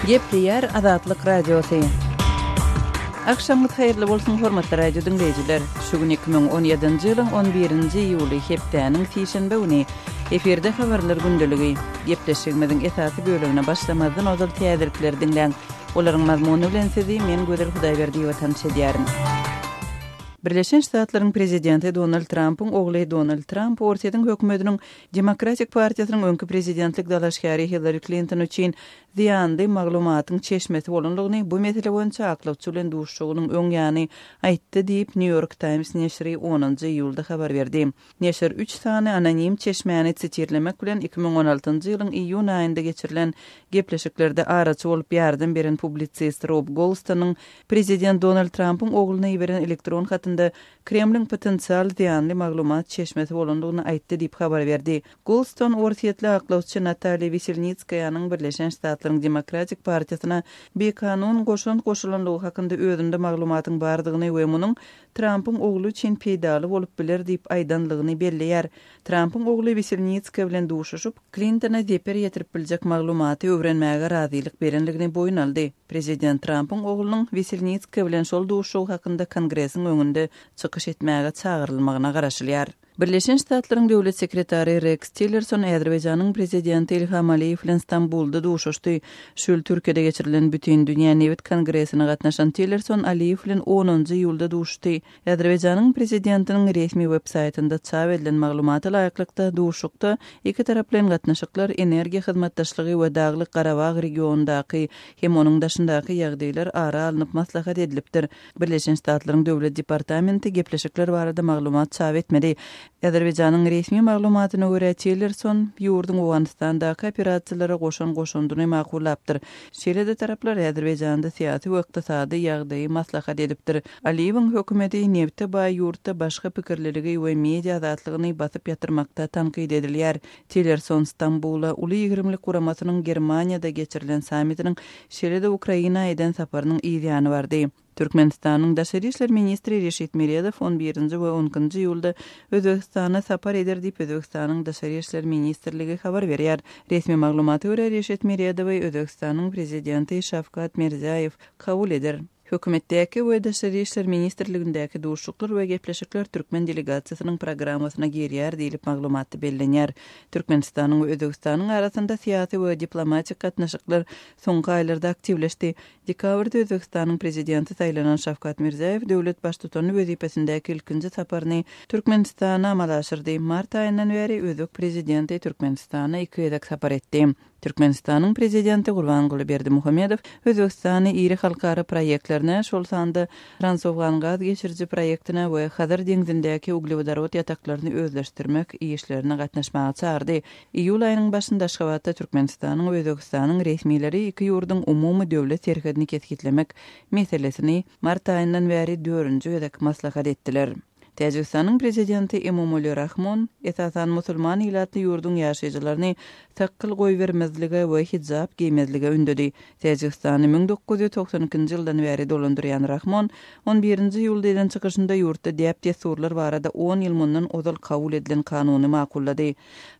Gepleýär Azatlyk Radiosy. Agşamyňyz haýyrly bolsun, hormatly radio diňleýjiler! Şu gün 2017-nji ýylyň 11-nji iýuly, hepdäniň sişenbe güni. Efirde habarlar gündeligi. Gepleşigimiziň esasy bölegine başlamazdan ozal täzelikleri diňläň. Olaryň mazmuny bilen sizi men Gözel Hudaýberdiýewa tanyş edýärin. Birleşen Ştatlaryň prezidenti Donald Trampyň ogly Donald Tramp Orsýetiň hökümetiniň Demokratik partiýasynyň öňki prezidentlik dalaşgäri Hillari Klinton üçin zyýanly maglumatyň çeşmesi bolandygyny bu mesele boýunça aklawçy bilen duşuşygynyň öň ýany aýtdy diýip, New York Times neşiri onunjy iýulda habar berdi. Neşir üç sany anonim çeşmäni sitirlemek bilen, 2016-njy ýylyň iýun aýynda geçirilen gepleşiklerde araçy bolup ýardam beren publisist Rob Golstonyň prezident Donald Trampyň ogluna iberen elektron hatynda Kremliň potensial zyýanly maglumat çeşmesi bolandygyny aýtdy diýip habar berdi. Goldston orsýetli aklawçy Natalýa Weselnitskaýanyň Birleşen Ştatlaryň Demokratik partiýasyna bikanun goşant goşulandygy hakynda özünde maglumatyň bardygyny we munuň Trampyň ogly üçin peýdaly bolup biler diýip aýdanlygyny belleýär. Trampyň ogly Weselnitskaýa bilen duşuşyp, Klintona zeper ýetirip biljek maglumaty öwrenmäge razylyk berenligini boýun aldy. Prezident Trampyň oglunyň Weselnitskaýa bilen şol duşuşygy hakynda Kongresiň öňünde çykyş etmäge çagyrylmagyna garaşylýar. Birleşen Ştatlaryň Döwlet sekretary Reks Tillerson Azerbaýjanyň Prezidenti Ilham Aliýew bilen Stambulda duşuşdy. Şu ýyl Türkiýede geçirilen Bütindünýä nebit kongresine gatnaşan Tillerson Aliýew bilen onunjy iýulda duşuşdy. Azerbaýjanyň Prezidentiniň resmi web-saýtynda çap edilen maglumata laýyklykda, duşuşykda ikitaraplaýyn gatnaşyklar, energiýa hyzmatdaşlygy we Daglyk-Garabag regionyndaky hem onuň daşyndaky ýagdaýlar ara alnyp maslahat edilipdir. Birleşen Ştatlaryň Döwlet departamenti gepleşikler barada maglumat çap etmedi. Azerbaýjanyň resmi maglumatyna görä, Tillerson ýurduň Owganystandaky operasiýalara goşan goşandyny makullapdyr. Şeýle-de taraplar Azerbaýjanda syýasy we ykdysady ýagdaýy maslahat edipdir. Aliýewiň hökümeti nebte baý ýurtda başga pikirliligi we media azatlygyny basyp ýatyrmakda tankyt edilýär. Tillerson Stambula Uly ýigrimlik guramasynyň Germaniýada geçirilen sammitiniň, şeýle-de Ukraina eden saparynyň yz ýany bardy. Türkmenistanyň daşary işler ministri Reşit Meredow on birinji we on ikinji iýulda Özbegistana sapar eder diýip, Özbegistanyň Daşary işler ministrligi habar berýär. Resmi maglumata görä, Reşit Meredowy Özbegistanyň Prezidenti Şawkat Mirziýaýew kabul eder. Hökümetdäki we Daşary işler ministrligindäki duşuşyklar we gepleşikler türkmen delegasiýasynyň programmasyna girýär diýlip, maglumatda bellenýär. Türkmenistanyň we Özbegistanyň arasynda syýasy we diplomatik gatnaşyklar soňky aýlarda aktiwleşdi. Dekabrda Özbegistanyň Prezidenti saýlanan Şawkat Mirziýoýew döwlet Baştutany wezipesindäki ilkinji saparyny Türkmenistana amala aşyrdy. Mart aýyndan bäri özbek Prezidenti Türkmenistana iki gezek sapar etdi. Türkmenistanyň Prezidenti Gurbanguly Berdimuhamedow Özbegistany iri halkara proýektlerine, şol sanda Transowgan gaz geçiriji proýektine we Hazar deňzindäki uglewodorod ýataklaryny özleşdirmek işlerine gatnaşmaga çagyrdy. Iýul aýynyň başynda Aşgabatda Türkmenistanyň we Özbegistanyň resmileri iki ýurduň umumy döwlet serhedini kesgitlemek meselesini mart aýyndan bäri dördünji gezek maslahat etdiler. Täjigistanyň prezidenti Emomali Rahmon, esasan, musulman ilatly ýurduň ýaşaýjylaryny sakgal goýbermezlige we hijap geýmezlige ündedi. Täjigistany 1992-nji ýyldan bäri dolandyrýan Rahmon on birinji iýulda eden çykyşynda ýurtda däp-dessurlar barada on ýyl mundan ozal kabul edilen kanuny makullady.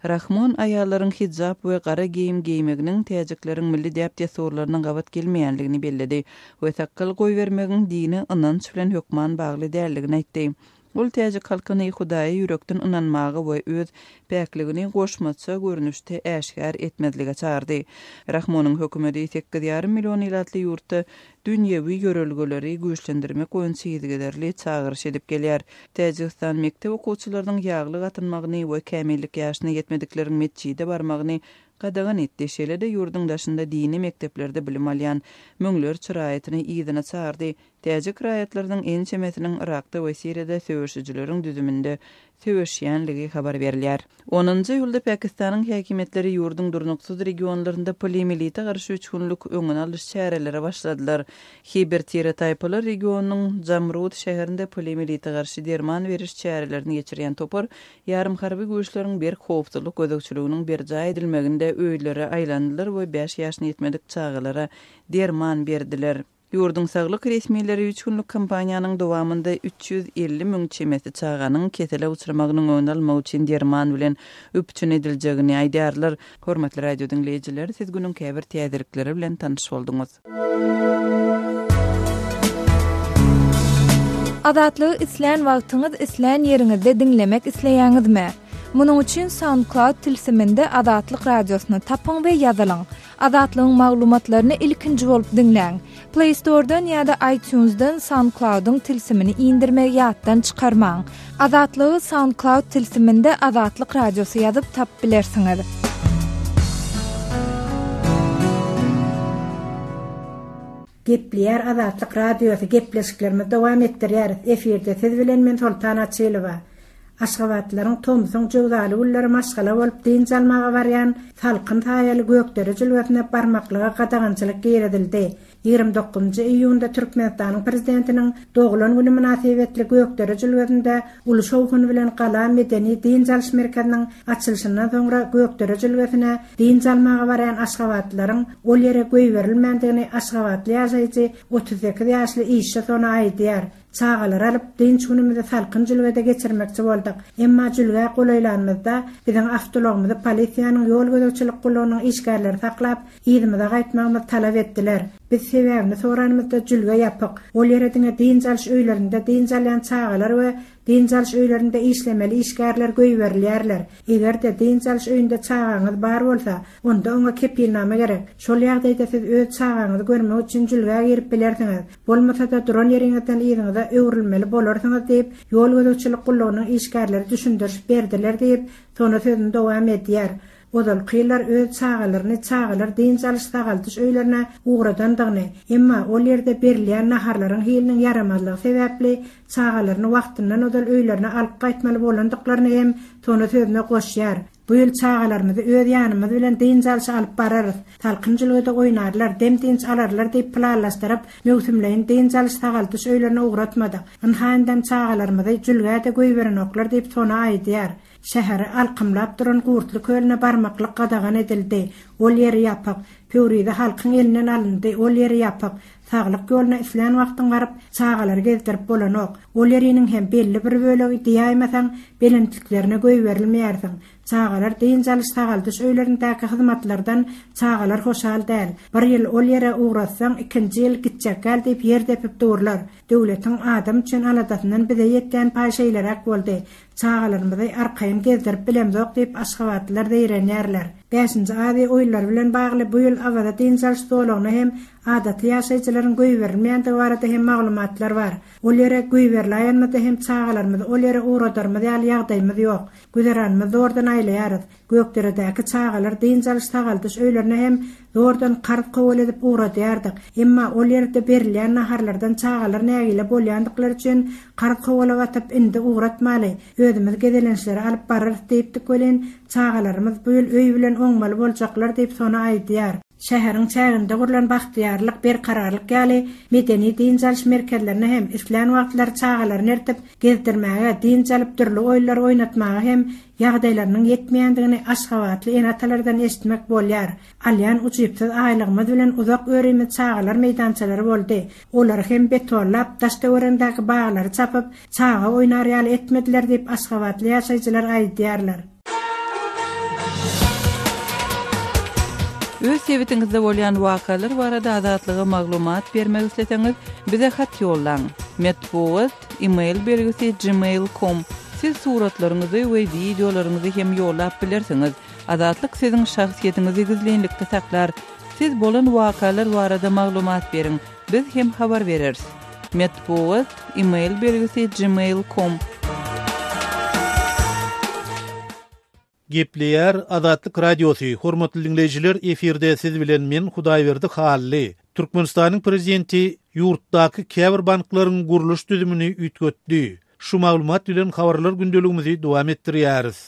Rahmon aýallaryň hijap we gara geýim geýmeginiň täjikleriň milli däp-dessurlaryna gabat gelmeýändigini belledi we sakgal goýbermegiň dini ynanç bilen hökman bagly däldigini aýtdy. Ol täjik halkyny Hudaýa ýürekden ynanmaga we öz päkligini goşmaça görnüşde äşgär etmezlige çagyrdy. Rahmonyň hökümeti sekiz ýarym million ilatly ýurtda dünýewi ýörelgeleri güýçlendirmek boýunça yzygiderli çagyryş edip gelýär. Täjigistan mekdep okuwçylarynyň ýaglyk atynmagyny we kämillik ýaşyna ýetmedikleriň metjide barmagyny gadagan etdi, şeýle-de ýurduň daşynda dini mekdeplerde bilim alýan müňlerçe raýatyny yzyna çagyrdy. Täjik raýatlarynyň ençemesiniň Yrakda we Siriýada söweşijileriň düzüminde söweşýänligi habar berilýär. Onunjy iýulda Pakistanyň häkimiýetleri ýurduň durnuksyz regionlarynda poliomilite garşy üç günlük öňüni alyş çärelere başladylar. Hiber tire-taýpalar regionynyň Jamrud şäherinde poliomilite garşy derman beriş çärelerini geçirýän topar ýarym harby güýçleriň berk howpsuzlyk gözegçiliginiň berjaý edilmeginde öýlere aýlandylar we bäş ýaşyna ýetmedik çagalara derman berdiler. Ýurduň saglyk resmileri üç günlük kampaniýanyň dowamynda 350 müň çemesi çaganyň kesele uçramagynyň öňüni almak üçin derman bilen üpjün ediljegini aýdýarlar. Hormatly radio diňleýjiler, siz günüň käbir täzelikleri bilen tanyş bolduňyz. Azatlygy islän wagtyňyz, islän ýeriňizde diňlemek isleýäňizmi? Munuň üçin SoundCloud tilsiminde Azatlyk Radiosyny tapyň we ýazylyň. Azatlygyň maglumatlaryny ilkinji bolup diňläň. Play Store-dan ýa-da iTunes-dan SoundCloud-yň tilsimini indirmegi ýatdan çykarmaň. Azatlygy SoundCloud tilsiminde Azatlyk Radiosy ýazyp tapyp bilersiňiz. Gepleýär Azatlyk Radiosy gepleşiklerimizi dowam etdirýäris. Efirde siz bilen men Soltan Açylowa. Aşgabatlylaryň tomsuň jöwzaly günleri maşgala bolup dynç almaga barýan salkyn saýaly Gökdere jülgesine barmaklyga gadagançylyk girizildi. 29-njy iýunda Türkmenistanyň Prezidentiniň doglan güni mynasybetli Gökdere jülgesinde uly şowhun bilen Gala medeni-dynç alyş merkeziniň açylyşyndan soňra Gökdere jülgesine dynç almaga barýan aşgabatlylaryň ol ýere goýberilmändigini aşgabatly ýaşaýjy 38 ýaşly Işçi Sona aýdýar. Çagalary alyp, dynç günümizi salkyn jülgede geçirmekçi bolduk. Emma jülgä golaýlanymyzda, biziň awtoulagymyzy polisiýanyň ýol gözegçilik gullugynyň işgärleri saklap, yzymyza gaýtmagymyzy talap etdiler. Biz sebäbini soranymyzda, jülge ýapyk, ol ýere diňe dynç alyş öýlerinde dynç alýan çagalar we dynç alyş öýlerinde işlemeli işgärler goýberilýärler. Eger-de dynç alyş öýünde çagaňyz bar bolsa, onda oňa kepilnama gerek. Şol ýagdaýda siz öz çagaňyzy görmek üçin jülgä girip bilersiňiz. Bolmasa-da duran ýeriňizden yzyňyza öwrülmeli bolarsyňyz diýip, ýol gözegçilik gullugynyň işgärleri düşündiriş berdiler diýip, Sona sözüni dowam edýär. Ozalky ýyllar öz çagalaryny çagalar dynç alyş-sagaldyş öýlerine ugradandygyny, emma ol ýerde berilýän naharlaryň hiliniň ýaramazlygy sebäpli çagalaryny wagtyndan ozal öýlerine alyp gaýtmaly bolandyklaryny hem Sona sözüne goşýar. Bu ýyl çagalarymyzy öz ýanymyz bilen dynç alşa alyp bararys. Salkyn jülgede oýnarlar, dem-dynç alarlar diýip planlaşdyryp, möwsümleýin dynç alyş-sagaldyş öýlerine ugratmadyk. Ynha indem çagalarymyzy jülgä-de goýberenoklar diýip Sona aýdýar. Şäheri alkymlap duran Gurtly kölüne barmaklyk gadagan edildi. Ol ýeri ýapyk. Pöwrize halkyň elinden alyndy. Ol ýeri ýapyk. Saglyk ýoluna islän wagtyň baryp, çagalary gezdirip bolanok. Ol ýeriniň hem belli bir bölegi diýäýmeseň, belentliklerine goýberilmeýärsiň. Çagalar dynç alyş-sagaldyş öýlerindäki hyzmatlardan çagalar hoşal däl. Bir ýyl ol ýere ugratsaň, ikinji ýyl gitjekgäl diýip ýer depip durlar. Döwletiň adam üçin aladasyndan bize ýetýän paý şeýleräk boldy. Çagalarymyzy arkaýyn gezdirip bilemzok diýip, aşgabatlylar zeýrenýärler. Bäşinji Aziýa oýunlary bilen bagly bu ýyl Awaza dynç alyş zolagyna hem adaty ýaşaýjylaryň goýberilmeýändigi barada hem maglumatlar bar. Ol ýere goýberiläýenimizde hem çagalarymyzy ol ýere ugradarymyz ýaly ýagdaýymyz ýok. Güzeranymyzy zordan aýlaýarys. Gökderedäki çagalar dynç alyş-sagaldyş öýlerine hem zordan karz kowal edip ugradýardyk. Emma ol ýerde berilýän naharlardan çagalar nägile bolýandyklary üçin karz kowala batyp, indi ugratmaly, özümiz gezelençlere alyp bararys diýipdik welin, çagalarymyz bu ýyl öý bilen oňmaly boljaklar diýip Sona aýdýar. Şäheriň çäginde gurlan Bagtyýarlyk, Berkararlyk ýaly medeni-dynç alyş merkezlerine hem islän wagtlary çagalaryny ertip, gezdirmäge, dynç alyp dürli oýunlary oýnatmaga hem ýagdaýlarynyň ýetmeýändigini aşgabatly ene-atalardan eşitmek bolýar. Alýan ujypsyz aýlygymyz bilen uzak örimiz çagalar meýdançalary boldy. Olary hem betonlap, daş-töweregindäki baglary çapyp, çaga oýnar ýaly etmediler diýip, aşgabatly ýaşaýjylar aýdýarlar. Öz sebitiňizde bolýan wakalar barada Azatlyga maglumat bermek isleseňiz, bize hat ýollaň. Metbugat, e-mail belgisi gmail com. Siz suratlaryňyzy we wideolaryňyzy hem ýollap bilersiňiz. Azatlyk siziň şahsyýetiňizi gizlinlikde saklar. Siz bolan wakalar barada maglumat beriň, biz hem habar bereris. Metbugat, e-mail belgisi gmail com. Gepleýär Azatlyk Radiosy, Hormatly diňleýjiler, efirde siz bilen men Hudaýberdi Hally. Türkmenistanyň Prezidenti ýurtdaky käbir banklaryň gurluş düzümini üýtgetdi. Şu maglumat bilen habarlar gündeligimizi dowam etdirýäris.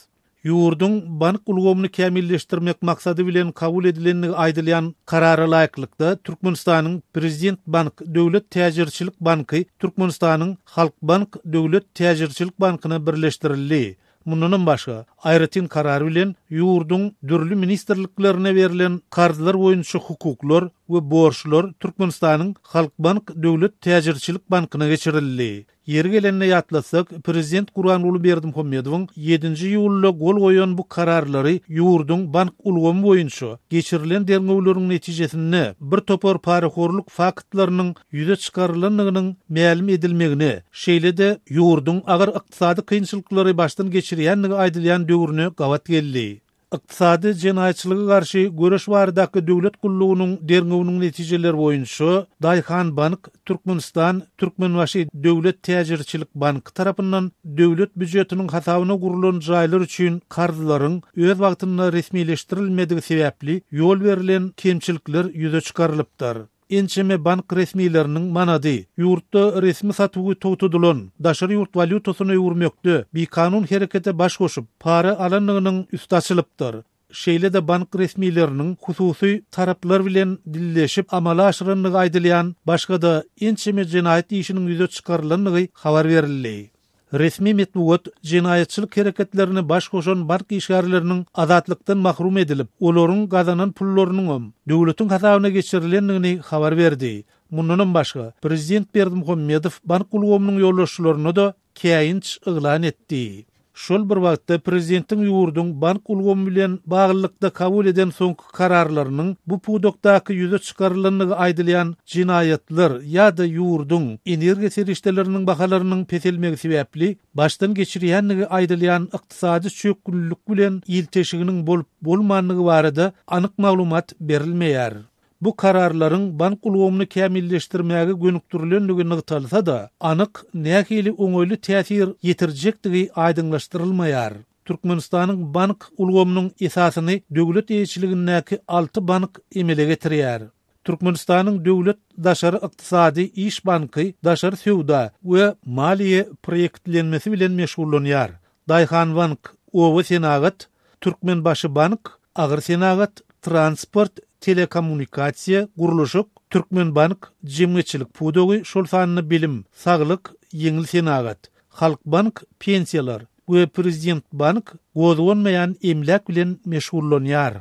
Ýurduň bank ulgamyny kämilleşdirmek maksady bilen kabul edilendigi aýdylýan Karara laýyklykda, Türkmenistanyň Prezident bank döwlet täjirçilik banky Türkmenistanyň Halkbank döwlet täjirçilik bankyna birleşdirildi. Mundanam başga, aýratyn karar bilen ýurduň dürli ministrliklerine berlen karzlar boýunça hukuklar we borçlar Türkmenistanyň Halkbank döwlet täjirçilik bankyna geçirildi. Ýeri gelende ýatlatsak, prezident Gurbanguly Berdimuhamedowyň ýedinji iýulda gol goýan bu kararlary ýurduň bank ulgamy boýunça geçirilen derňewleriň netijesinde bir topar parahorluk faktlarynyň ýüze çykarylandygynyň mälim edilmegine, şeýle-de ýurduň agyr ykdysady kynçylyklary başdan geçirýändigi aýdylýan döwrüne gabat geldi. Ykdysady jenaýatçylyga garşy göreş baradaky döwlet gullugynyň derňewiniň netijeleri boýunça Daýhanbank, Türkmenistan, Türkmenbaşy döwlet täjirçilik banky tarapyndan döwlet býujetiniň hasabyna gurlan jaýlar üçin karzlaryň öz wagtynda resmileşdirilmedigi sebäpli ýol berlen kemçilikler ýüze çykarylypdyr. Ençeme bank resmileriniň manady ýurtda resmi satuwy togtadylan daşary ýurt walýutasyna öwürmekde bikanun herekete baş goşup, para alandygynyň üsti açylypdyr. Şeýle-de bank resmileriniň hususy taraplar bilen dilleşip amala aşyrandygy aýdylýan başga-da ençeme jenaýat işiniň ýüze çykarylandygy habar berildi. Resmi metbugat jenaýatçylyk hereketlerine baş goşan bank işgärleriniň azatlykdan mahrum edilip, olaryň gazanan pullarynyňam döwletiň hasabyna geçirilendigini habar berdi. Mundanam başga, prezident Berdimuhamedow bank ulgamynyň ýolbaşçylaryna-da käýinç yglan etdi. Şol bir wagtda, prezidentiň ýurduň bank ulgamy bilen baglylykda kabul eden soňky kararlarynyň bu pudakdaky ýüze çykarylandygy aýdylýan jenaýatlar ýa-da ýurduň energiýa serişdeleriniň bahalarynyň peselmegi sebäpli başdan geçirýändigi aýdylýan ykdysady çökgünlilik bilen ilteşiginiň bolup-bolmandygy barada anyk maglumat berilmeýär. Bu kararlaryň bank ulgamyny kämilleşdirmäge gönükdirilendigi nygtalsa-da, anyk nähili oňaýly täsir ýetirjekdigi aýdyňlaşdyrylmaýar. Türkmenistanyň bank ulgamynyň esasyny döwlet eýeçiligindäki alty bank emele getirýär. Türkmenistanyň Döwlet daşary ykdysady iş banky daşary söwda we maliýe proýektlenmesi bilen meşgullanýar. Daýhanbank, oba senagat, Türkmenbaşybank, agyr senagat, transport, telekommunikasiýa, gurluşyk, Türkmenbank, jemgyýetçilik pudagy, şol sanda bilim, saglyk, ýeňil senagat, Halkbank, pensiýalar we Prezidentbank gozganmaýan emläk bilen meşgullanýar.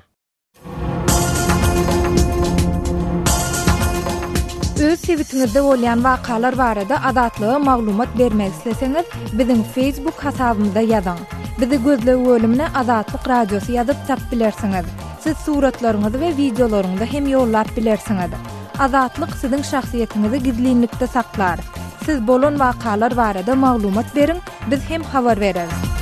Öz sebitiňizde bolýan wakalar barada Azatlyga maglumat bermek isleseňiz, biziň Facebook hasabymyza ýazyň. Bizi gözleg bölümine Azatlyk Radiosy ýazyp tap bilersiňiz. Siz suratlaryňyzy we wideolaryňyzy hem ýollap bilersiňiz. Azatlyk siziň şahsyýetiňizi gizlinlikde saklar. Siz bolan wakalar barada maglumat beriň, biz hem habar bereris.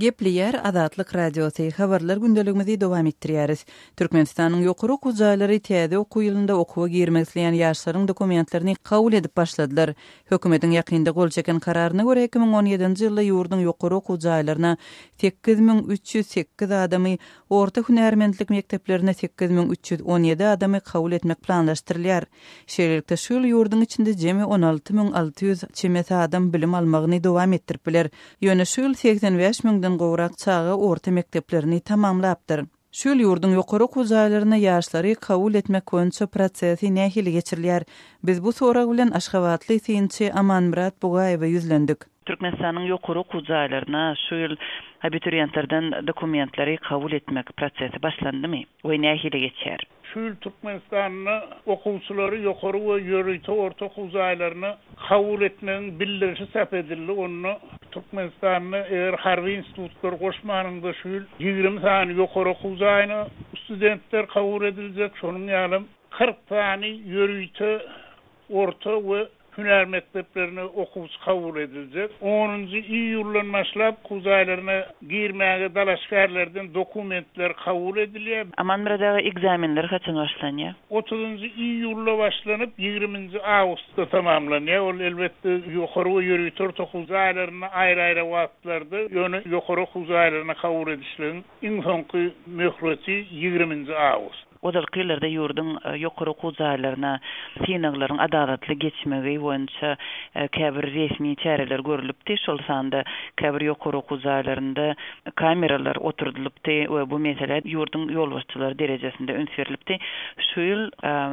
Gepleýär Azatlyk Radiosy, Habarlar gündeligimizi dowam etdirýäris. Türkmenistanyň ýokary okuw jaýlary täze okuw ýylynda okuwa girmek isleýän ýaşlaryň dokumentlerini kabul edip başladylar. Hökümetiň ýakynda gol çeken kararyna görä, 2017-nji ýylda ýurduň ýokary okuw jaýlaryna 8308 adamy, orta hünärmentlik mekdeplerine 8317 adamy kabul etmek planlaşdyrylýar. Şeýlelikde, şu ýyl ýurduň içinde jemi 16 600 çemesi adam bilim almagyny dowam etdirip biler. Ýöne şu ýyl 85 müňden gowrak çaga orta mekdeplerini tamamlapdyr. Şu ýyl ýurduň ýokary okuw jaýlaryna ýaşlary kabul etmek boýunça prosesi nähili geçirilýär? Biz bu sorag bilen aşgabatly synçy Amanmyrat Bugaýewe ýüzlendik. Türkmenistanyň ýokary okuw jaýlaryna şu ýyl abituriýentlerden dokumentleri kabul etmek prosesi başlandymy we nähili geçýär? Şu ýyl Türkmenistanda okuwçylary ýokary we ýörite orta okuw jaýlaryna kabul etmegiň bildirişi çap edildi. Onda Türkmenistanda eger harby institutlary goşmanyňda şu ýyl 20 sany ýokary okuw jaýyna studentler kabul ediljek, şonuň ýalam 40 sany ýörite orta we hünär mekdeplerine okuwçy kabul ediljek. Onunjy iýuldan başlap okuw jaýlaryna girmäge dalaşgärlerden dokumentler kabul edilýär. Amanmyrat aga ekzamenler haçan başlanýar? Otuzynjy iýulda başlanyp, ýigriminji awgustda tamamlanýar. Ol elbetde ýokary we ýörite orta okuw jaýlarynda aýry-aýry wagtlarda, ýöne ýokary okuw jaýlaryna kabul edişligiň iň soňky möhleti ýigriminji awgust. Ozalky ýyllarda ýurduň ýokary okuw jaýlaryna synaglaryň adalatly geçmegi boýunça käbir resmi çäreler görlüpdi, şol sanda käbir ýokary okuw jaýlarynda kameralar oturdylypdy we bu meselä ýurduň ýolbaşçylary derejesinde üns berlipdi. Şu ýyl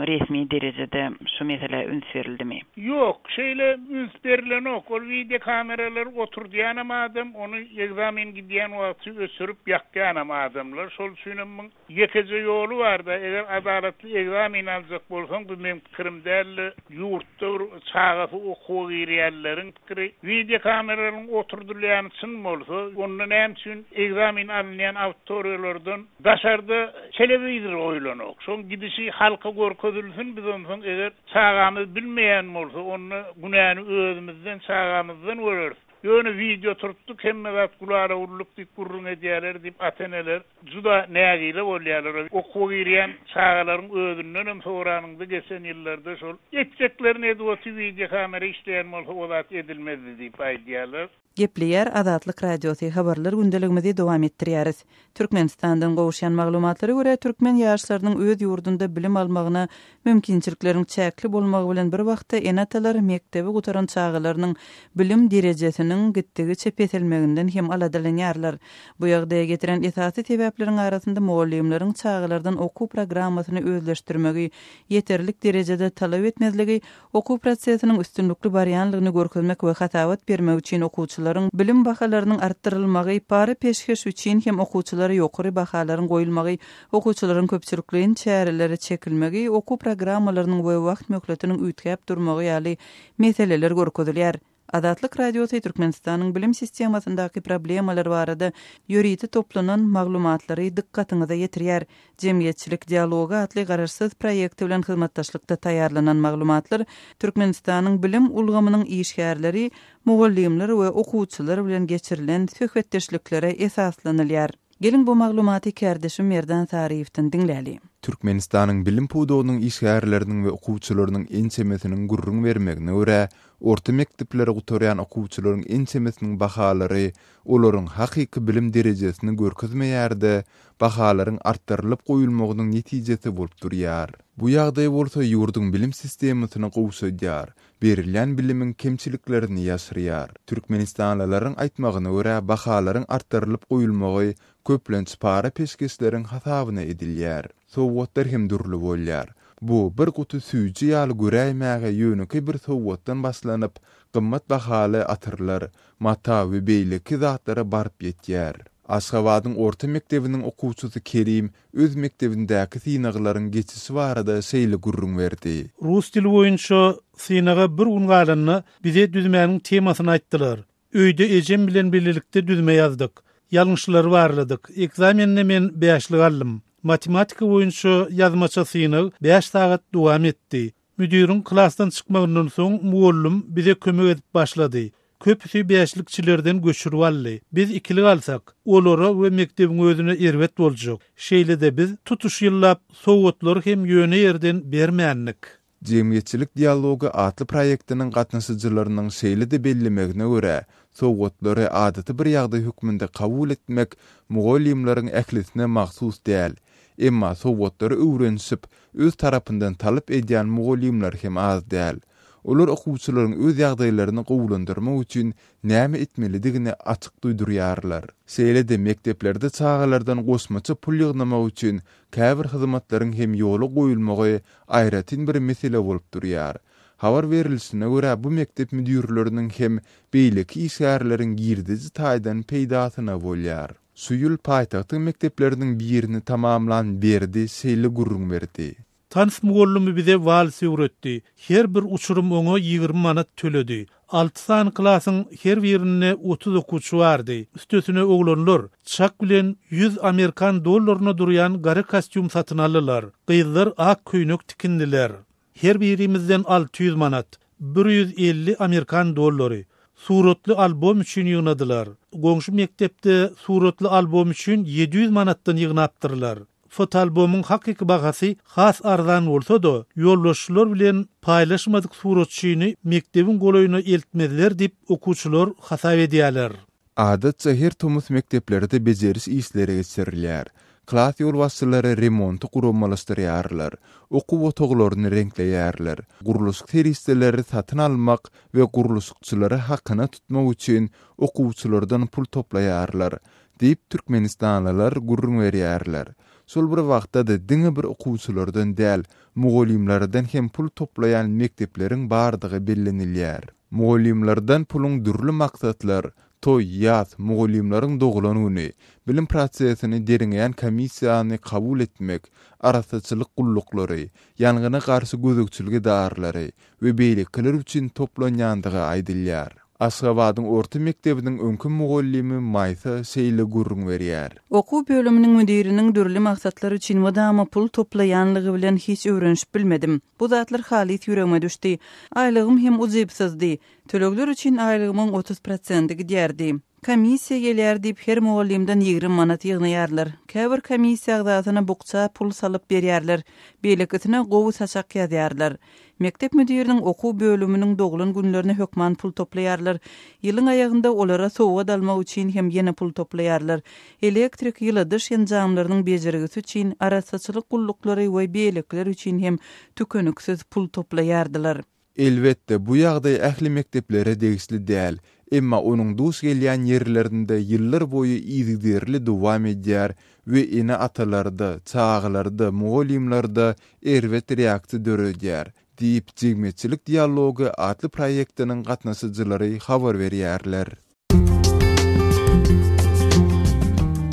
resmi derejede şu meselä üns berildimi? Ýok, şeýle üns berilenok. Ol wideokameralary oturdýanam adam, ony ekzamen gidýän wagty öçürip ýakýanam adamlar. Şol üçinem muň Ýekeje ýoly bar-da, eger adalatly ekzamen aljak bolsaň, bu meň pikirim däl-de, ýurtda bir çagasy okuwa girýänleriň pikiri, wideokameralaryň oturdylýany çyn bolsa, onda näme üçin ekzamen alynýan auditoriýalardan daşarda telewizor goýlanok? Şoň gidişi halka görkezilsin, biz onsoň eger çagamyz bilmeýän bolsa, onda günäni özümizden, çagamyzdan göreris. Ýöne wideo turtdyk, hemme zat gülala-güllük diýip gürrüň edýärler diýip, ata-eneler juda nägile bolýarlar. Okuwa girýän çagalaryň özündenem soranyňda geçen ýyllarda şol etjeklerini edip otyr, wideokamera işleýän bolsa o zat edilmezdi diýip aýdýarlar. Gepleýär Azatlyk Radiosy, Habarlar gündeligimizi dowam etdirýäris. Türkmenistandan gowuşýan maglumatlara görä, türkmen ýaşlarynyň öz ýurdunda bilim almagyna mümkinçilikleriň çäkli bolmagy bilen bir wagtda ene-atalar mekdebi gutaran çagalarynyň bilim derejesiniň gitdigiçe peselmeginden hem aladalanýarlar. Bu ýagdaýa getiren esasy sebäpleriň arasynda mugallymlaryň çagalardan okuw programmasyny özleşdirmegi ýeterlik derejede talap etmezligi, Okuw prosesiniň üstünlikli barýanlygyny görkezmek we hasabat bermek üçin okuwçylaryň bilim bahalarynyň artdyrylmagy, para-peşgeş üçin hem okuwçylara ýokary bahalaryň goýulmagy, okuwçylaryň köpçülikleýin çärelere çekilmegi, okuw programmalarynyň we wagt möhletiniň üýtgäp durmagy ýaly meseleler görkezilýär. Azatlyk Radiosy Türkmenistanyň bilim sistemasyndaky problemalar barada ýörite toplanan maglumatlary dykgatyňyza ýetirýär. Jemgyýetçilik dialogy atly garaşsyz proýekti bilen hyzmatdaşlykda taýýarlanan maglumatlar Türkmenistanyň bilim ulgamynyň işgärleri, mugallymlar we okuwçylar bilen geçirilen söhbetdeşliklere esaslanylýar. Geliň bu maglumaty kärdeşim Merdan Saryýewden diňläli. Türkmenistanyň bilim pudagynyň işgärleriniň we okuwçylarynyň ençemesiniň gürrüň bermegine görä, orta mekdepleri gutarýan okuwçylaryň ençemesiniň bahalary olaryň hakyky bilim derejesini görkezmeýär-de, bahalaryň artdyrylyp goýulmagynyň netijesi bolup durýar. Bu ýagdaý bolsa ýurduň bilim sistemasyny gowşadýar, berilýän bilimiň kemçiliklerini ýaşyrýar. Türkmenistanlylaryň aýtmagyna görä, bahalaryň artdyrylyp goýulmagy köplenç para-peşgeşleriň hasabyna edilýär. Sowgatlar hem dürli bolýar. Bu, bir guty süýji ýaly göräýmäge ýönekeý bir sowgatdan başlanyp, gymmat bahaly atyrlar, mata we beýleki zatlara baryp ýetýär. Aşgabadyň orta mekdebiniň okuwçysy Kerim öz mekdebindäki synaglaryň geçişi barada şeýle gürrüň berdi. Rus dili boýunça synaga bir gün galanda bize düzmäniň temasyny aýtdylar. Öýde ejem bilen bilelikde düzme ýazdyk. Ýalňyşlary barladyk. Ekzamende men bäşlik aldym. Matematika boýunça ýazmaça synag bäş sagat dowam etdi. Müdiriň klasdan çykmagyndan soň mugallym bize kömek edip başlady. Köpüsi bäşlikçilerden göçürip aldy. Biz ikilik alsak, olara we mekdebiň özüne erbet boljak. Şeýle-de biz tutuş ýyllap sowgatlary hem ýöne ýerden bermändik. Jemgyýetçilik dialogy atly proýektiniň gatnaşyjylarynyň şeýle-de bellemegine görä, sowgatlary adaty bir ýagdaý hökmünde kabul etmek mugallymlaryň ählisine mahsus däl. Emma sowgatlary öwrenişip, öz tarapyndan talap edýän mugallymlar hem az däl. Olar okuwçylaryň öz ýagdaýlaryny gowulandyrmak üçin näme etmelidigini açyk duýdurýarlar. Şeýle-de mekdeplerde çagalardan goşmaça pul ýygnamak üçin käbir hyzmatlaryň hem ýola goýulmagy aýratyn bir mesele bolup durýar. Habar berilişine görä, bu mekdep müdirleriniň hem beýleki işgärleriň girdeji taýdan peýdasyna bolýar. Şu ýyl paýtagtyň mekdepleriniň birini tamamlan Berdi şeýle gürrüň berdi. Tans mugallymy bize wals öwretdi. Her bir uçurym oňa 20 manat töledi. Alty sany klasyň her birinde 30 okuwçy bardy. Üstesine oglanlar, çak bilen 100 amerikan dollaryna durýan gara kostýum satyn aldylar. Gyzlar ak köýnek tikindiler. Her birimizden 600 manat, 150 amerikan dollary, suratly albom üçin ýygnadylar. Goňşy mekdepde suratly albom üçin 700 manatdan ýygnapdyrlar. Fotoalbomyň hakyky bahasy has arzan bolsa-da, ýolbaşçylar bilen paýlaşmadyk suratçyny mekdebiň golaýyna eltmezler diýip, okuwçylar hasap edýärler. Adatça her tomus mekdeplerde bejeriş işleri geçirilýär. Klas ýolbaşçylary remonty guramalaşdyrýarlar, okuw otaglaryny reňkleýärler, gurluşyk serişdeleri satyn almak we gurluşykçylary hakyna tutmak üçin okuwçylardan pul toplaýarlar, diýip, türkmenistanlylar gürrüň berýärler. Şol bir wagtda-da diňe bir okuwçylardan däl, mugallymlardan hem pul toplaýan mekdepleriň bardygy bellenilýär. Mugallymlardan puluň dürli maksatlar, toý, ýas, mugallymlaryň doglan güni, bilim prosesini derňeýän komissiýany kabul etmek, arassaçylyk gulluklary, ýangyna garşy gözegçilik edaralary we beýlekiler üçin toplanýandygy aýdylýar. Aşgabadyň orta mekdebiniň öňki mugallymy Maýsa şeýle gürrüň berýär. Okuw bölüminiň müdiriniň dürli maksatlar üçin mydama pul toplaýanlygy bilen hiç öwrenişip bilmedim. Bu zatlar halys ýüregime düşdi. Aýlygym hem ujypsyzdy. Tölegler üçin aýlygymyň 30 prosenti gidýärdi. Komissiýa gelýär diýip, her mugallymdan 20 manat ýygnaýarlar. Käbir komissiýa agzasyna bukja pul salyp berýärler, beýlekisine gowy saçak ýazýarlar. Mekdep müdiriniň okuw bölüminiň doglan günlerine hökman pul toplaýarlar. Ýylyň aýagynda olara sowgat almak üçin hem ýene pul toplaýarlar. Elektrik, ýyladyş enjamlarynyň bejergisi üçin, arassaçylyk gulluklary we beýlekiler üçin hem tükeniksiz pul toplaýardylar. Elbetde, bu ýagdaý ähli mekdeplere degişli däl, emma onuň duş gelýän ýerlerinde ýyllar boýy yzygiderli dowam edýär we ene-atalarda, çagalarda, mugallymlarda erbet reaksiýa döredýär, diýip, Jemgyýetçilik dialogy atly proýektiniň gatnaşyjylary habar berýärler.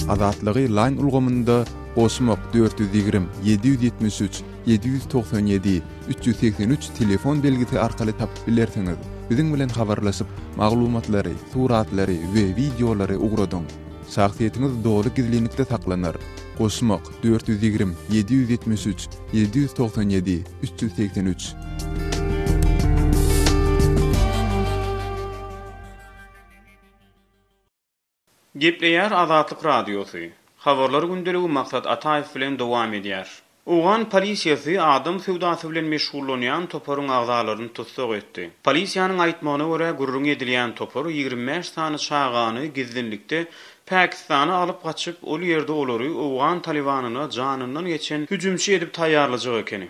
Azatlygy Line ulgamynda goşmak 420 773 797 383 telefon belgisi arkaly tapyp bilersiňiz. Biziň bilen habarlaşyp, maglumatlary, suratlary we wideolary ugradyň. Şahsyýetiňiz doly gizlinlikde saklanar. Goşmak 420 773 797 383. Gepleýär Azatlyk Radiosy. Habarlar gündeligi Maksat Ataýew bilen dowam edýär. Owgan polisiýasy adam söwdasy bilen meşgullanýan toparyň agzalaryny tussag etdi. Polisiýanyň aýtmagyna görä, gürrüňi edilýän topar 25 sany çagany gizlinlikde Pakistana alyp gaçyp, ol ýerde olary owgan Talybanyna janyndan geçen hüjümçi edip taýýarlajak ekeni.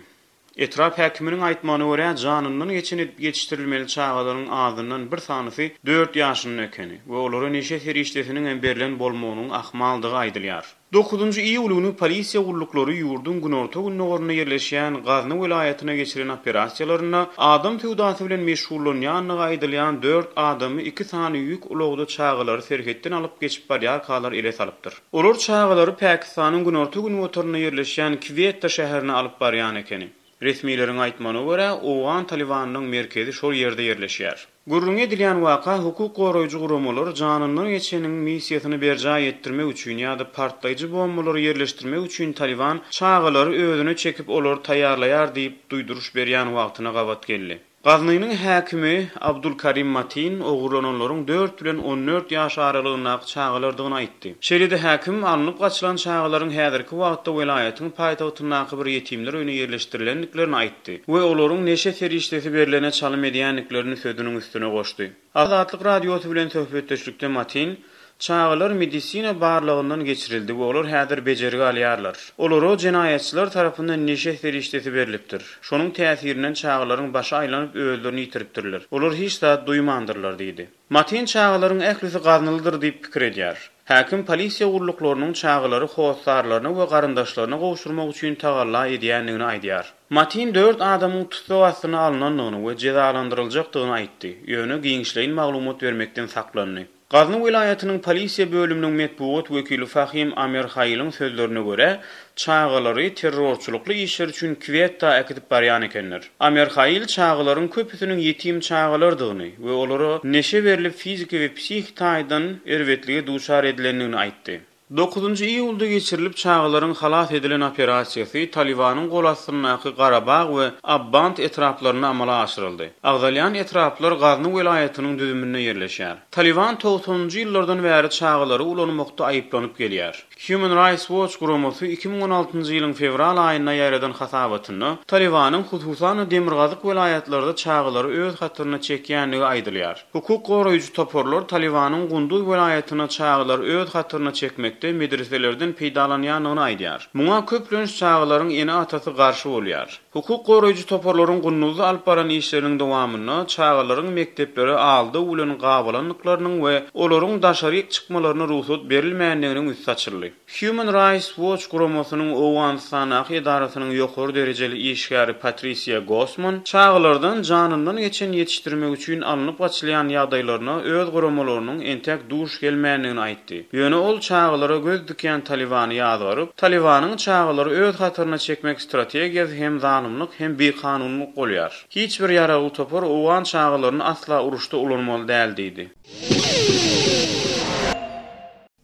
Etrap häkiminiň aýtmagyna görä, janyndan geçen edip ýetişdirilmeli çagalaryň azyndan bir sanysy dört ýaşynda ekeni we olara neşe serişdesiniň hem berlen bolmagynyň ahmaldygy aýdylýar. Dokuzynjy iýul güni polisiýa gulluklary ýurduň günorta-gündogarynda ýerleşýän Gazny welaýatyna geçiren operasiýalarynda adam söwdasy bilen meşgullanýandygy aýdylýan dört adamy iki sany ýük ulagda çagalary serhetden alyp geçip barýarkalar ele salypdyr. Olar çagalary Pakistanyň günorta-günbatarynda ýerleşýän Kwetta şäherine alyp barýan ekeni. Resmileriň aýtmagyna görä, owgan Talybanynyň merkezi şol ýerde ýerleşýär. Gürrüňi edilýän waka hukuk goraýjy guramalar janyndan geçeniň missiýasyny berjaý etdirmek üçin ýa-da partlaýjy bombalary ýerleşdirmek üçin Talyban çagalary özüne çekip olary taýýarlaýar diýip duýduryş berýän wagtyna gabat geldi. Gaznynyň häkimi Abdul Karim Matin ogurlananlaryň dört bilen 14 ýaş aralygyndaky çagalardygyny aýtdy. Şeýle-de häkim alnyp gaçylan çagalaryň häzirki wagtda welaýatyň paýtagtyndaky bir ýetimler öýüne ýerleşdirilendiklerini aýtdy we olaryň neşe serişdesi berlene çalym edýändiklerini sözüniň üstüne goşdy. Azatlyk Radiosy bilen söhbetdeşlikde Matin, Çagalar medisina barlagyndan geçirildi we olar häzir bejergi alýarlar. Olara jenaýatçylar tarapyndan neşe serişdesi berlipdir. Şonuň täsirinden çagalaryň başy aýlanyp özlerini ýitiripdirler. Olar hiç zat duýmandyrlar diýdi. Matin çagalaryň ählisi gaznalydyr diýip pikir edýär. Häkim polisiýa gulluklarynyň çagalary hossarlaryna we garyndaşlaryna gowşurmak üçin tagalla edýändigini aýdýar. Matin dört adamyň tussag astyna alnandygyny we jezalandyryljakdygyny aýtdy, ýöne giňişleýin maglumat bermekden saklandy. Gazny welaýatynyň polisiýa bölüminiň metbugat wekili Fahim Amer Haýylyň sözlerine görä, çagalary terrorçylykly işler üçin Kwetta äkidip barýan ekenler. Amer Haýyl çagalaryň köpüsiniň ýetim çagalardygyny we olara neşe berlip fiziki we psihiki taýdan erbetlige duçar edilendigini aýtdy. Dokuzynjy iýulda geçirilip çagalaryň halas edilen operasiýasy Talybanyň gol astyndaky Garabag we Abbant etraplarynda amala aşyryldy. Agzalýan etraplar Gazny welaýatynyň düzüminde ýerleşýär. Talyban togsanynjy ýyllardan bäri çagalary ulanmakda aýyplanyp gelýär. Human Rights Watch guramasy 2016-njy ýylyň fewral aýynda ýaýradan hasabatynda Talybanyň hususan-da demirgazyk welaýatlarda çagalary öz hataryna çekýändigi aýdylýar. Hukuk goraýjy toparlar Talybanyň Gunduz welaýatynda çagalary öz hataryna çekmekde medreselerden peýdalanýandygyny aýdýar. Muňa köplenç çagalaryň ene-atasy garşy bolýar. Hukuk goraýjy toparlaryň Gunduzda alyp baran işleriniň dowamynda çagalaryň mekdeplere aldaw bilen gabalandyklarynyň we olaryň daşaryk çykmalaryna rugsat berilmändiginiň üsti açyldy. Human Rights Watch guramasynyň Owganystandaky edarasynyň ýokary derejeli işgäri Patrisiýa Gossman çagalardan janyndan geçen ýetişdirmek üçin alnyp gaçylýan ýagdaýlaryna öz guramalarynyň entäk duş gelmändigini aýtdy. Ýöne ol çagalara göz dikýän Talybany ýazgaryp, Talybanyň çagalary öz hataryna çekmek strategiýasy hem zalymlyk hem bikanunlyk bolýar. Hiç bir ýaragly topar owgan çagalaryny asla uruşda ulanmaly däl diýdi.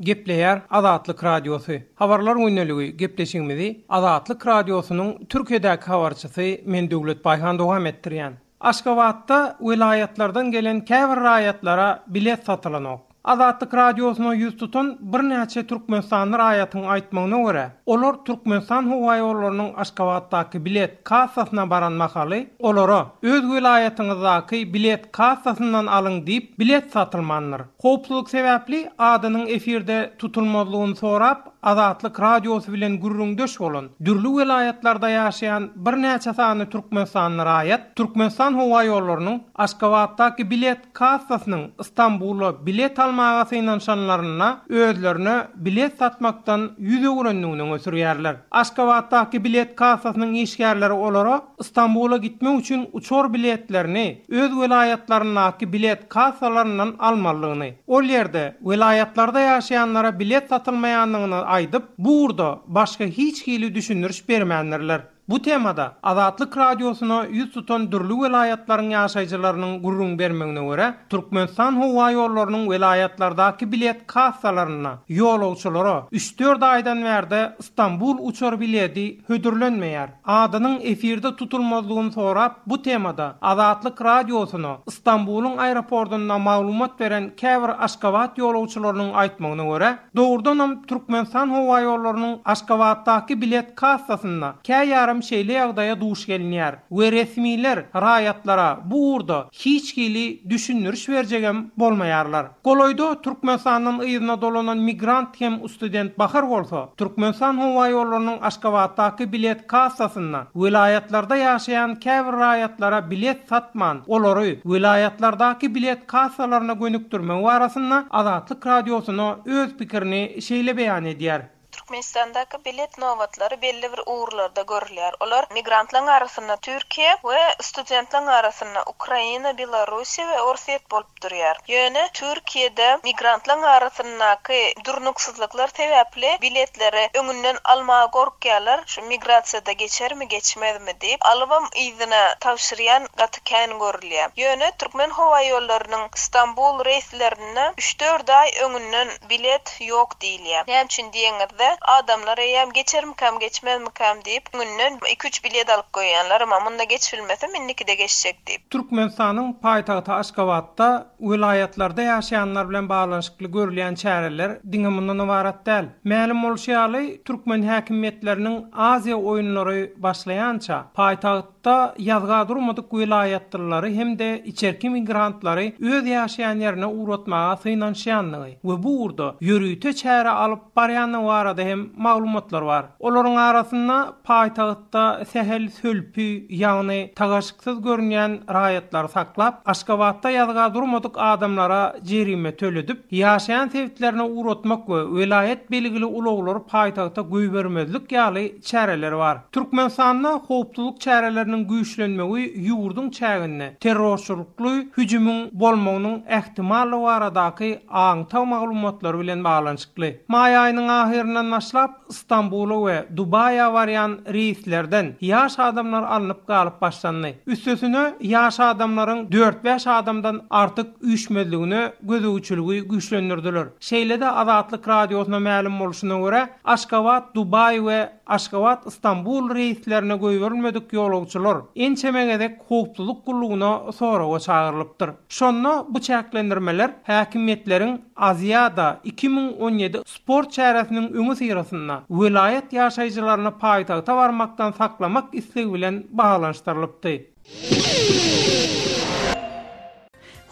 Gepleýär Azatlyk Radiosy. Habarlar gündeligi gepleşigimizi Azatlyk Radiosynyň Türkiýedäki habarçysy men Döwlet Baýhan dowam etdirýän. Aşgabatda welaýatlardan gelen käbir raýatlara bilet satylanok. Azatlyk Radiosyna ýüz tutan birnäçe türkmenistanly raýatyň aýtmagyna görä, olar Türkmenistan howaýollarynyň Aşgabatdaky bilet kassasyna baran mahaly, olara, Öz welaýatyňyzdaky bilet kassasyndan alyň diýip, bilet satylmandyr. Howpsuzlyk sebäpli adynyň efirde tutulmazlygyny sorap, Azatlyk Radiosy bilen gürrüňdeş bolan, dürli welaýatlarda ýaşaýan birnäçe sany türkmenistanly raýat Türkmenistan howaýollarynyň Aşgabatdaky bilet kassasynyň Stambula bilet almaga synanyşanlarynda özlerine bilet satmakdan ýüz öwürendigini öňe sürýärler. Aşgabatdaky bilet kassasynyň işgärleri olara Stambula gitmek üçin uçar biletlerini öz welaýatlaryndaky bilet kassalaryndan almalydygyny, ol ýerde welaýatlarda ýaşaýanlara bilet satylmaýandygyny aýdyp, bu ugurda başga hiç hili düşündiriş bermändirler. Bu temada Azatlyk Radiosyna ýüz tutan dürli welaýatlaryň ýaşaýjylarynyň gürrüň bermegine görä, Türkmenistan howaýollarynyň welaýatlardaky bilet kassalarynda ýolagçylara üç-dört aýdan bärde Stambul uçar biledi hödürlenmeýär. Adynyň efirde tutulmazlygyny sorap, bu temada Azatlyk Radiosyna Stambulyň aeroportunda maglumat beren käbir Aşgabat ýolagçylarynyň aýtmagyna görä, dogrudanam Türkmenistan howaýollarynyň Aşgabatdaky bilet kassasynda käýarym şeýle ýagdaýa duş gelinýär we resmiler raýatlara bu ugurda hiç hili düşündiriş berjegem bolmaýarlar. Golaýda Türkmenistandan yzyna dolanan migrant hem student Bahar bolsa, Türkmenistan howaýollarynyň Aşgabatdaky bilet kassasynda welaýatlarda ýaşaýan käbir raýatlara bilet satman, olary welaýatlardaky bilet kassalaryna gönükdirmegi barasynda Azatlyk Radiosyna öz pikirini şeýle beýan edýär. Türkmenistandaky bilet nobatlary belli bir ugurlarda görülýär. Olar migrantlaryň arasynda Türkiýe we studentleriň arasynda Ukraina, Belarussiýa we Orsýet bolup durýar. Ýöne Türkiýede migrantlaryň arasyndaky durnuksyzlyklar sebäpli biletleri öňünden almaga gorkýarlar, şu migrasiýada geçermi, geçmezmi diýip, alybam yzyna tabşyrýan gaty kän görülýär. Ýöne Türkmenhowaýollarynyň Stambul reýslerinde üç-dört aý öňünden bilet ýok diýilýär. Näme üçin diýeňizde, adamlar eýýäm geçermikäm, geçmezmikäm diýip, öňünden iki-üç bilet alyp goýýanlar, emma munda geçibilmesem, indikide geçjek diýip. Türkmenistanyň paýtagty Aşgabatda welaýatlarda ýaşaýanlar bilen baglanyşykly görülýän çäreler diňe mundan ybarat däl. Mälim bolşy ýaly, türkmen häkimiýetleriniň Aziýa oýunlary başlaýança, paýtagt Da ýazga durmadyk welaýatlylary hem-de içerki migrantlary öz ýaşaýan ýerine ugratmaga synanyşýandygy we bu ugurda ýörite çäre alyp barýandygy barada hem maglumatlar bar. Olaryň arasynda paýtagtda sähel sölpi, ýagny tagaşyksyz görünýän raýatlary saklap, Aşgabatda ýazga durmadyk adamlara jerime töledip, ýaşaýan sebitlerine ugratmak we welaýat belgili ulaglary paýtagta goýbermezlik ýaly çäreler bar. Türkmenistanda howpsuzlyk çäreleriniň güýçlenmegi ýurduň çäginde terrorçylykly hüjümiň bolmagynyň ähtimallygy baradaky aňtaw maglumatlary bilen baglanyşykly. Maý aýynyň ahyryndan başlap Stambula we Dubaýa barýan reýslerden ýaş adamlar alnyp galyp başlandy. Üstesine, ýaş adamlaryň dört-bäş adamdan artyk üýşmezligine gözegçiligi güýçlendirdiler. Şeýle-de Azatlyk Radiosyna mälim bolşuna görä, Aşgabat, Dubaý we Aşgabat, Stambul reýslerine goýberilmedik ýolagçylar ençeme gezek howpsuzlyk gullugyna soraga çagyrylypdyr. Şonda bu çäklendirmeler häkimiýetleriň Aziada 2017 sport çäresiniň öňüsyrasynda welaýat ýaşaýjylaryny paýtagta barmakdan saklamak islegi bilen baglanyşdyrylypdy.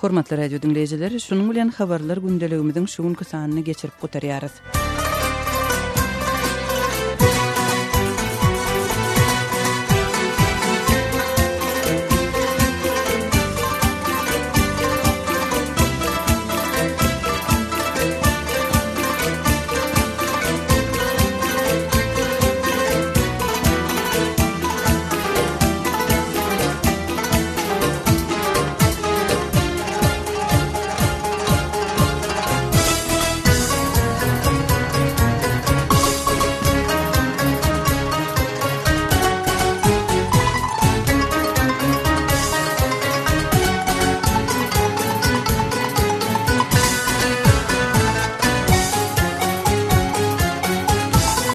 Hormatly radio diňleýjiler, şunuň bilen habarlar gündeligimiziň şu günki sanyny geçirip gutarýarys.